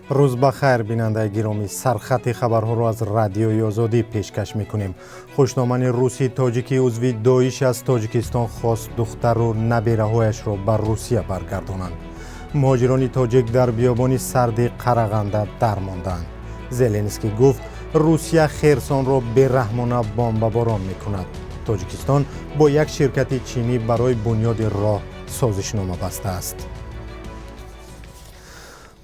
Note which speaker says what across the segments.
Speaker 1: Рӯз ба хайр, бинандаи гиромӣ. Сархати хабарҳоро аз Радиои Озодӣ пешкаш мекунем. Хушномани руси тоҷики узви Доиш аз Тоҷикистон хост духтару набераҳояшро ба Русия баргардонанд. Муҳоҷирони тоҷик дар биёбони сарди Қарағанда дармондаанд. Зеленский гуфт, Русия Херсонро бераҳмона бомбаборон мекунад. Тоҷикистон бо як ширкати чинӣ барои бунёди роҳ созишнома бастааст.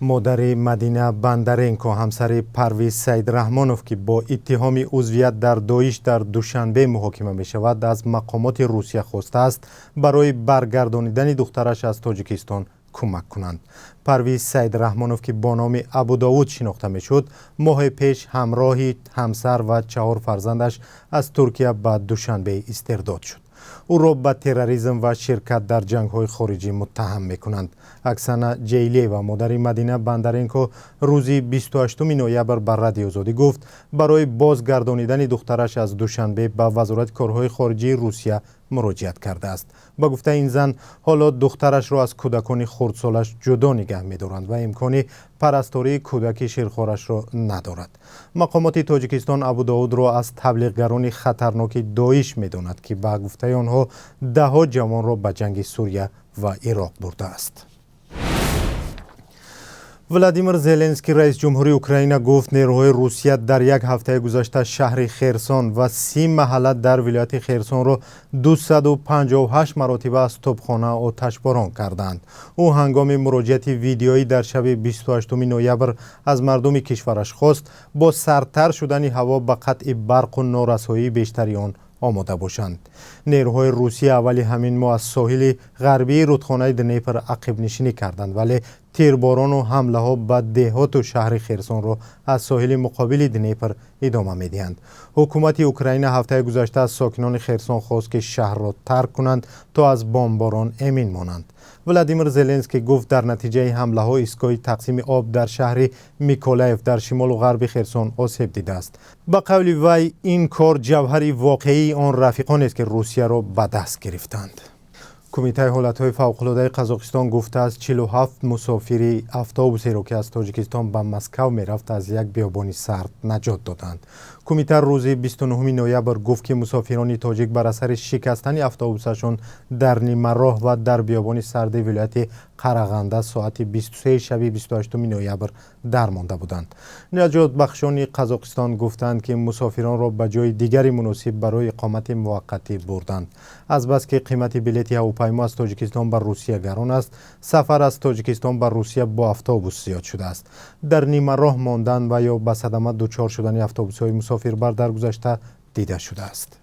Speaker 1: Модари Мадина Бандаренко, ҳамсари Парвиз Саидраҳмонов, ки бо иттиҳоми узвият дар Доиш дар Душанбе муҳокима мешавад, аз мақомоти Русия хостааст, барои баргардонидани духтараш аз Тоҷикистон кӯмак кунанд. Парвиз Саидраҳмонов, ки бо номи Абудовуд шинохта мешуд, моҳе пеш ҳамроҳи ҳамсар ва чаҳор фарзандаш аз Туркия ба Душанбе истирдод шуд. Ӯро ба терроризм ва ширкат дар ҷангҳои хориҷӣ муттаҳам мекунанд. Оксана Ҷейлева, модари Мадина Бандаренко, рӯзи 28 ноябр ба Радиои Озодӣ гуфт, барои бозгардонидани духтараш аз Душанбе ба Вазорати корҳои хориҷии Русия муроҷиат кардааст. Ба гуфтаи ин зан, ҳоло духтарашро аз кӯдакони хурдсолаш ҷудо нигаҳ медоранд ва имкони парастории кӯдаки ширхорашро надорад. Мақомоти Тоҷикистон Абудовудро аз таблиғгарони хатарноки Доиш медонад, ки ба гуфтаи онҳо даҳҳо ҷавонро ба ҷанги Сурия ва Ироқ бурдааст. Владимир Зеленский, раис ҷумҳури Украина, гуфт, нерӯҳои Русия дар як ҳафтаи гузашта шаҳри Херсон ва 30 маҳалла дар вилояти Херсонро 258 маротиба аз топхона оташборон карданд. Ӯ ҳангоми муроҷиати видеоӣ дар шаби 28 ноябр аз мардуми кишвараш хост, бо сардтар шудани ҳаво ба қатъи барқу норасоии бештари он омода бошанд. Нерӯҳои Русия аввали ҳамин моҳ аз соҳили ғарбии рудхонаи Днепр ақибнишинӣ карданд, вале тирборону ҳамлаҳо ба деҳоту шаҳри Херсонро аз соҳили муқобили Днепр идома медиҳанд. Ҳукумати Украина ҳафтаи гузашта аз сокинони Херсон хост, ки шаҳрро тарк кунанд, то аз бомборон эмин монанд. Владимир Зеленский гуфт, дар натиҷаи ҳамлаҳо истгоҳи тақсими об дар шаҳри Миколаев дар шимолу ғарби Херсон осеб дидааст. Ба қавли вай, ин кор ҷавҳари воқеии он рафиқонест, ки Русияро ба даст гирифтанд. Кумитаи ҳолатҳои фавқулодаи Қазоқистон гуфтааст, 47 мусофири автобусеро, ки аз Тоҷикистон ба Москав мерафт, аз як биёбони сард наҷот доданд. Кумита рӯзи 29 ноябр гуфт, ки мусофирони тоҷик бар асари шикастани автобусашон дар нимароҳ ва дар биёбони сарди вилояти Қарағанда соати 23 шаби 28 ноябр дармонда буданд. Наҷотбахшони Қазоқистон гуфтанд, ки мусофиронро ба ҷои дигари муносиб барои иқомати муваққатӣ бурданд. Азбаски қимати билети ҳавопаймо аз Тоҷикистон ба Русия гарон аст, сафар аз Тоҷикистон ба Русия бо автобус зиёд шудааст. Дар нимароҳ мондан ва ё ба садама дучор шудани автобусҳои мусофирбар дар гузашта дида шудааст.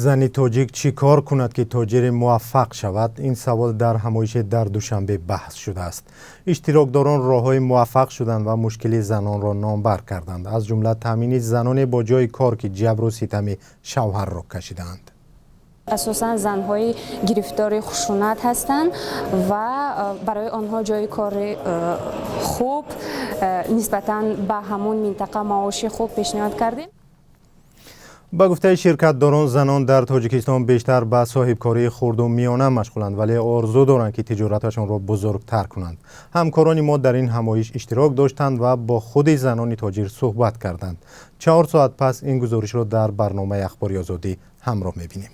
Speaker 1: Зани тоҷик чӣ кор кунад, ки тоҷири муваффақ шавад? Ин савол дар ҳамоише дар Душанбе баҳс шудааст. Иштирокдорон роҳҳои муваффақ шудан ва мушкили занонро номбар карданд, аз ҷумла таъмини заноне бо ҷои кор, ки ҷабру ситами шавҳарро кашидаанд.
Speaker 2: Асосан занҳои гирифтори хушунат ҳастанд ва барои онҳо ҷои кори хуб, нисбатан ба ҳамон минтақа маоши хуб пешниҳод кардем.
Speaker 1: Ба гуфтаи ширкатдорон, занон дар Тоҷикистон бештар ба соҳибкории хурду миёна машғуланд, вале орзу доранд, ки тиҷораташонро бузургтар кунанд. Ҳамкорони мо дар ин ҳамоиш иштирок доштанд ва бо худи занони тоҷир суҳбат карданд. 4 соат пас ин гузоришро дар барномаи Ахбори Озодӣ ҳамроҳ мебинем.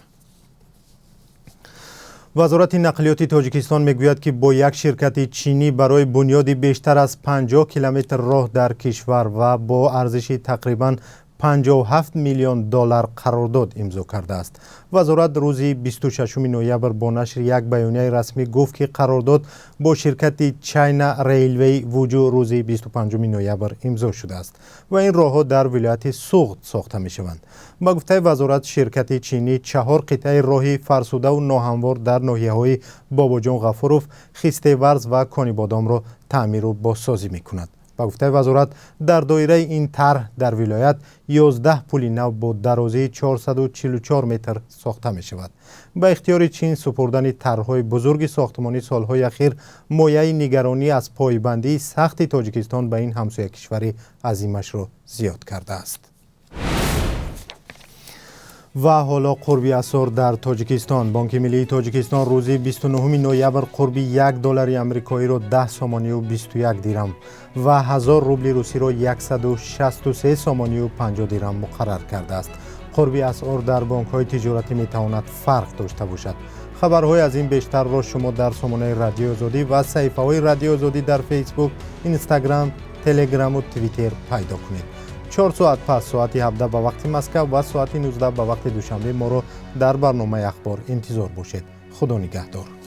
Speaker 1: Вазорати нақлиёти Тоҷикистон мегӯяд, ки бо як ширкати чинӣ барои бунёди бештар аз 50 километр роҳ дар кишвар ва бо арзиши тақрибан 57 миллион доллар қарордод имзо кардааст. Вазорат рӯзи 26 ноябр бо нашри як баёнияи расмӣ гуфт, ки қарордод бо ширкати China Railway Вуҷу рӯзи 25 ноябр имзо шудааст ва ин роҳҳо дар вилояти Суғд сохта мешаванд. Ба гуфтаи вазорат, ширкати чинӣ чаҳор қитъаи роҳи фарсудаву ноҳамвор дар ноҳияҳои Бобоҷон Ғафуров, Хистеварз ва Конибодомро таъмиру бозсозӣ мекунад. Ба гуфтаи вазорат, дар доираи ин тарҳ дар вилоят 11 пули нав бо дарозии 444 метр сохта мешавад. Ба ихтиёри Чин супурдани тарҳҳои бузурги сохтмонӣ солҳои ахир мояи нигаронӣ аз пойбандии сахти Тоҷикистон ба ин ҳамсоя кишвари азимашро зиёд кардааст. Ва ҳоло қурби асъор дар Тоҷикистон. Бонки миллии Тоҷикистон рӯзи 29 ноябр қурби 1 доллари амрикоиро 10 сомонию 21 дирам ва 1000 рубли русиро 163 сомонию 50 дирам муқаррар кардааст. Қурби асъор дар бонкҳои тиҷоратӣ метавонад фарқ дошта бошад. Хабарҳои аз ин бештарро шумо дар сомонаи Радиои Озодӣ ва саҳифаҳои Радиои Озодӣ дар Фейсбук, Инстаграм, Телеграму Твиттер пайдо кунед. 4 соат пас, соати 17 ба вақти Москав ва соати 19 ба вақти Душанбе, моро дар барномаи ахбор интизор бошед. Худо нигаҳдор.